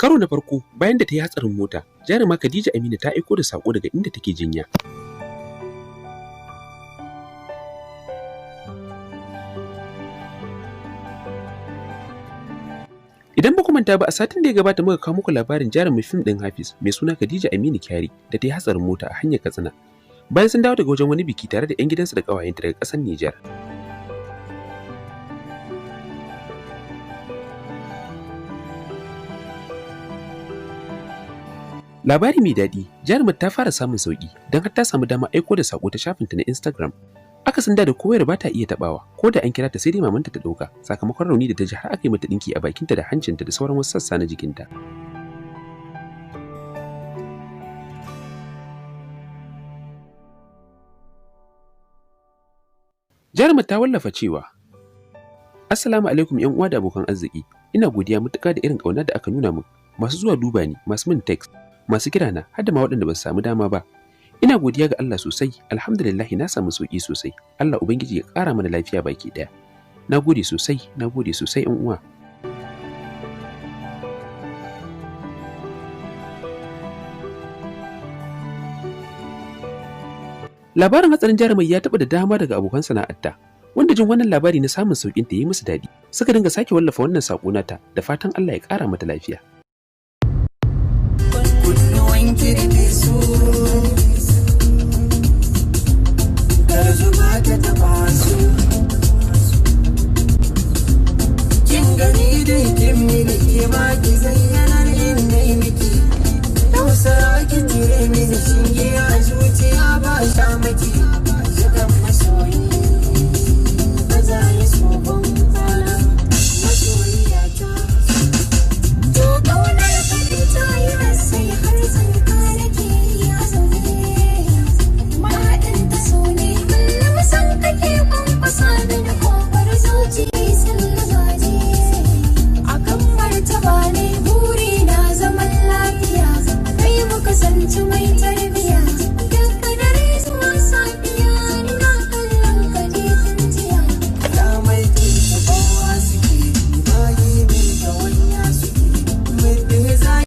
Karo na farko bayan da ta yi hatsarin mota, jaruma Khadija Aminu ta aiko da sako daga inda take jinya. Idan ba ku manta ba, a satin da ya gabata muka kawo muku labarin jarumin fim ɗin Hafiz mai suna Khadija Aminu Kyari da ta yi hatsarin mota a hanyar Katsina bayan sun dawo daga wajen wani biki tare da 'yan gidansu da ƙawayenta daga ƙasar Nijar. Labari mai daɗi, jarumar ta fara samun sauƙi don har ta samu dama aiko da saƙo ta shafinta na Instagram. Aka san da koyar ba ta iya taɓawa, ko da an kira ta sai dai mamanta ta ɗauka, sakamakon rauni da ta ji har aka yi mata ɗinki a bakinta da hancinta da sauran wasu sassa na jikinta. Jarumar ta wallafa cewa, "Assalamu alaikum 'yan uwa da abokan arziki, ina godiya matuƙa da irin ƙauna da aka nuna min, masu zuwa duba ni, masu min text, masu kira na, har da ma waɗanda ba su samu dama ba. Ina godiya ga Allah sosai, alhamdulillah na samu sauƙi sosai. Allah Ubangiji ya ƙara mana lafiya baki ɗaya. Na gode sosai, na gode sosai 'yan uwa." Labarin hatsarin jarumai ya taɓa da dama daga abokan sana'arta, wanda jin wannan labari na samun sauƙin ta yi musu daɗi, suka dinga sake wallafa wannan saƙo nata da fatan Allah ya ƙara mata lafiya. Kunnuwan kirki su Tarzuma ta taɓa su. Kin gani dai kin mini ke ma ki zayyanar in dai miki. Tausaya ki cire mini shinge a zuciya ba sha miki. Zukan masoyi ba za